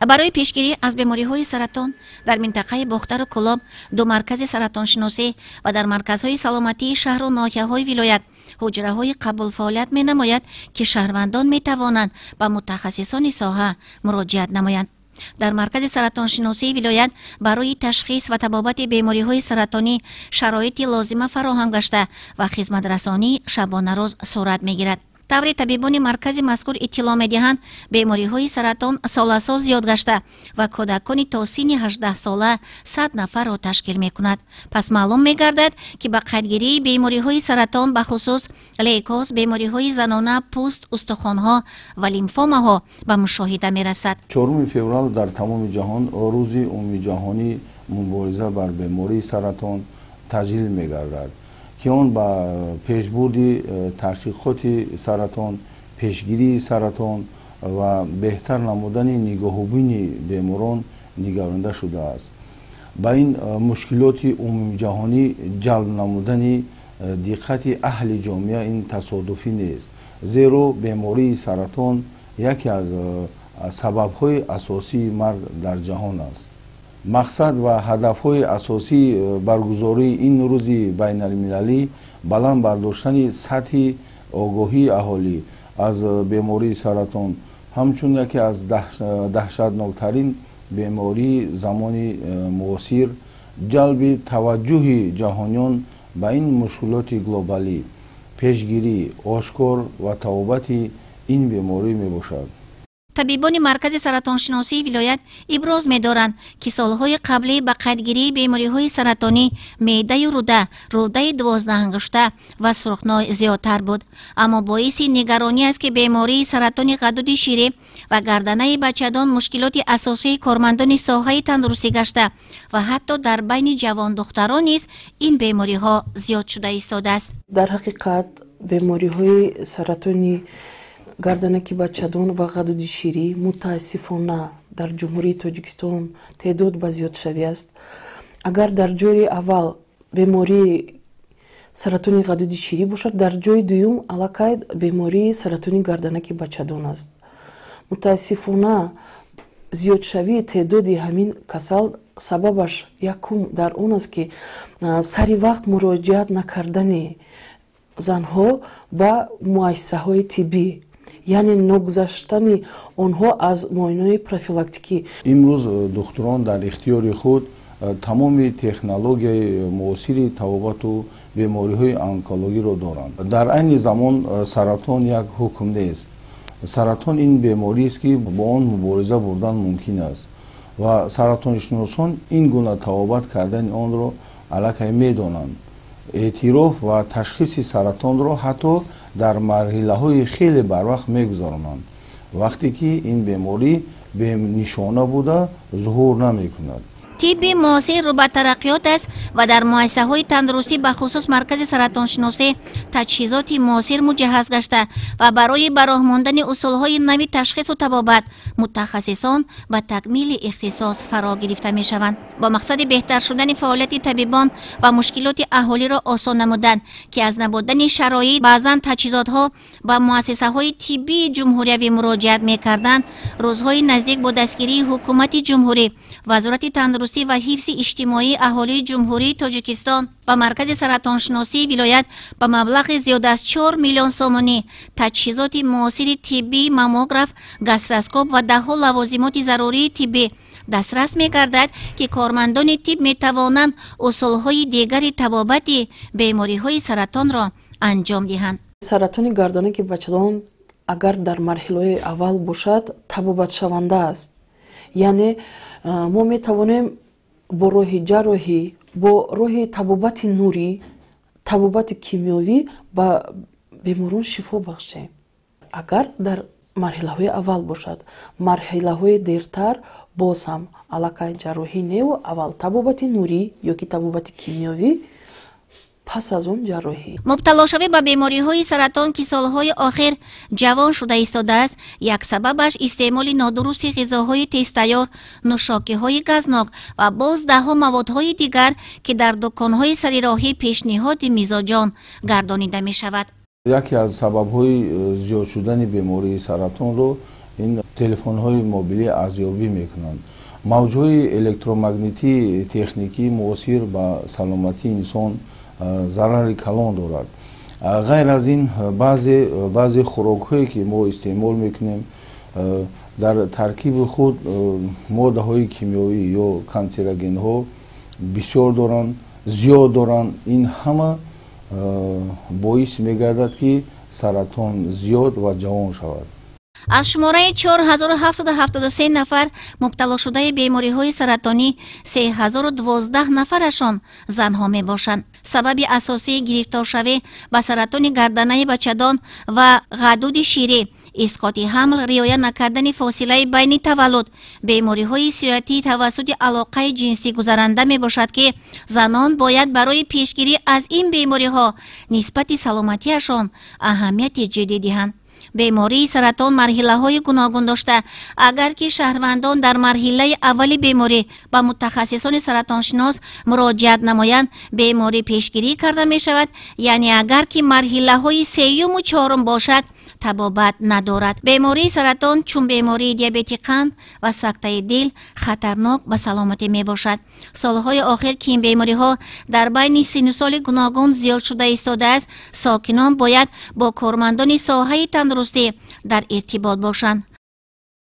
Барои пешгирӣ аз бемориҳои саратон дар минтақаи Бохтару Кӯлоб ду маркази саратоншиносӣ ва дар марказҳои саломатии шаҳру ноҳияҳои вилоят ҳуҷраҳои қабул фаъолият менамояд, ки шаҳрвандон метавонанд ба мутахассисони соҳа муроҷиат намоянд. Дар маркази саратоншиносии вилоят барои ташхис ва табобати бемориҳои саратонӣ шароити лозима фароҳам гашта ва хизматрасонӣ шабонарӯз сурат мегирад. Тавре табибони маркази мазкур иттилоъ медиҳанд, бемориҳои саратон соласол зиёд гашта ва кӯдакони то синни 18 сола 100 нафарро ташкил мекунад. Пас маълум мегардад, ки ба қайдгирии бемориҳои саратон, бахусус лейкоз, бемориҳои занона, пӯст, устухонҳо ва лимфомаҳо ба мушоҳида мерасад. 4 феврал дар тамоми ҷаҳон Рӯзи умумиҷаҳонии мубориза бар бемории саратон таҷлил мегардад, ки он ба пешбурди таҳқиқоти саратон, пешгирии саратон ва беҳтар намудани нигоҳубини беморон нигаронда шудааст. Ба ин мушкилоти умумиҷаҳонӣ ҷалб намудани диққати аҳли ҷомеа ин тасодуфӣ нест, зеро бемории саратон яке аз сабабҳои асосии марг дар ҷаҳон аст. Мақсад ва ҳадафҳои асосии баргузории ин рӯзи байналмилалӣ баланд бардоштани сатҳи огоҳии аҳолӣ аз бемории саратон ҳамчун яке аз даҳшатноктарин бемории замони муосир, ҷалби таваҷҷӯҳи ҷаҳониён ба ин мушкилоти глобалӣ, пешгирӣ, ошкор ва табобати ин беморӣ мебошад. Табибони маркази саратоншиносии вилоят иброз медоранд, ки солҳои қаблӣ ба қайдгирии бемориҳои саратонӣ меъдаю рӯда, рӯдаи дувоздаҳангушта ва сурхной зиёдтар буд. Аммо боиси нигаронӣ аст, ки бемории саратони ғадуди ширӣ ва гарданаи бачадон мушкилоти асосии кормандони соҳаи тандурустӣ гашта ва ҳатто дар байни ҷавондухтарон низ ин бемориҳо зиёд шуда истодааст. Дар ҳақиқат, бемориҳои саратони гарданаки бачадон ва ғадуди ширӣ, мутаассифона, дар Ҷумҳурии Тоҷикистон теъдод ба зиёдшавӣ аст. Агар дар ҷои аввал бемории саратони ғадуди ширӣ бошад, дар ҷои дуюм аллакай бемории саратони гарданаки бачадон аст. Мутаассифона, зиёдшавии теъдоди ҳамин касал сабабаш якум дар он аст, ки сари вақт муроҷиат накардани занҳо ба муассисаҳои тиббӣ, яъне ногузаштани онҳо аз муоинаҳои профилактикӣ. Имрӯз духтурон дар ихтиёри худ тамоми технологияи муосири табобату бемориҳои онкологиро доранд. Дар айни замон саратон як ҳукм нест. Саратон ин бемориест, ки бо он мубориза бурдан мумкин аст, ва саратоншиносон ин гуна табобат кардани онро аллакай медонанд. Эътироф ва ташхиси саратонро ҳатто дар марҳилаҳои хеле барвақт мегузаронанд, вақте ки ин беморӣ бенишона буда зуҳур намекунад. Тибби муосир рӯ ба тараққиёт аст ва дар муассисаҳои тандурустӣ, бахусус маркази саратоншиносӣ, таҷҳизоти муосир муҷаҳҳаз гашта ва барои ба роҳ мондани усулҳои нави ташхису табобат мутахассисон ба такмили ихтисос фаро гирифта мешаванд. Бо мақсади беҳтар шудани фаъолияти табибон ва мушкилоти аҳолиро осон намудан, ки аз набудани шароит, баъзан таҷҳизотҳо ба муассисаҳои тиббии ҷумҳуриявӣ муроҷиат мекарданд, рӯзҳои наздик бо дастгирии Ҳукумати ҷумҳурӣ, Вазорати тандурустӣ ва ҳифзи иҷтимоии аҳолии Ҷумҳурии Тоҷикистон ба маркази саратоншиносии вилоят ба маблағи зиёда аз 4 миллион сомонӣ таҷҳизоти муосири тиббӣ, маммограф, гастроскоп ва даҳҳо лавозимоти зарурии тиббӣ дастрас мегардад, ки кормандони тиб метавонанд усулҳои дигари табобати бемориҳои саратонро анҷом диҳанд. Саратони гарданаки бачадон, агар дар марҳилаҳои аввал бошад, табобатшаванда аст, яъне мо метавонем бо роҳи ҷарроҳӣ, бо роҳи табобати нурӣ, табобати кимиёвӣ ба беморон шифо бахшем, агар дар марҳилаҳои аввал бошад. Марҳилаҳои дертар боз ҳам аллакай ҷарроҳӣ неву аввал табобати нурӣ ё ки табобати кимиёвӣ, пас аз он ҷарроҳӣ. Мубталошавӣ ба бемориҳои саратон, ки солҳои охир ҷавон шуда истодааст, як сабабаш истеъмоли нодурусти ғизоҳои тезтайёр, нӯшокиҳои газнок ва боз даҳҳо маводҳои дигар, ки дар дуконҳои сарироҳӣ пешниҳоди мизоҷон гардонида мешавад. Яке аз сабабҳои зиёд шудани бемории саратонро Ин телефонҳои мобилӣ арзёбӣ мекунанд. Мавҷҳои электромагнитии техникии муосир ба саломатии инсон зарари калон дорад. Ғайр аз ин, баъзе хӯрокҳое, ки мо истеъмол мекунем, дар таркиби худ моддаҳои кимиёвӣ ё канцерогенҳо бисёр доранд, зиёд доранд. Ин ҳама боис мегардад, ки саратон зиёд ва ҷавон шавад. Аз шумораи 4773 нафар мубталошудаи бемориҳои саратонӣ 3012 нафарашон занҳо мебошанд. Сабаби асосии гирифторшавӣ ба саратони гарданаи бачадон ва ғадуди ширӣ исқоти ҳамл, риоя накардани фосилаи байни таваллуд, бемориҳои сироятӣ тавассути алоқаи ҷинсӣ гузаранда мебошад, ки занон бояд барои пешгирӣ аз ин бемориҳо нисбати саломатиашон аҳамияти ҷиддӣ диҳанд. Бемории саратон марҳилаҳои гуногун дошта, агар ки шаҳрвандон дар марҳилаи аввали беморӣ ба мутахассисони саратоншинос муроҷиат намоянд, беморӣ пешгирӣ карда мешавад. Яъне агар ки марҳилаҳои сеюму чорум бошад, табобат надорад. Бемории саратон чун бемории диабети қанд ва сактаи дил хатарнок ба саломатӣ мебошад. Солҳои охир, ки ин бемориҳо дар байни синну соли гуногун зиёд шуда истодааст, сокинон бояд бо кормандони соҳаи тандурустӣ дар иртибот бошанд.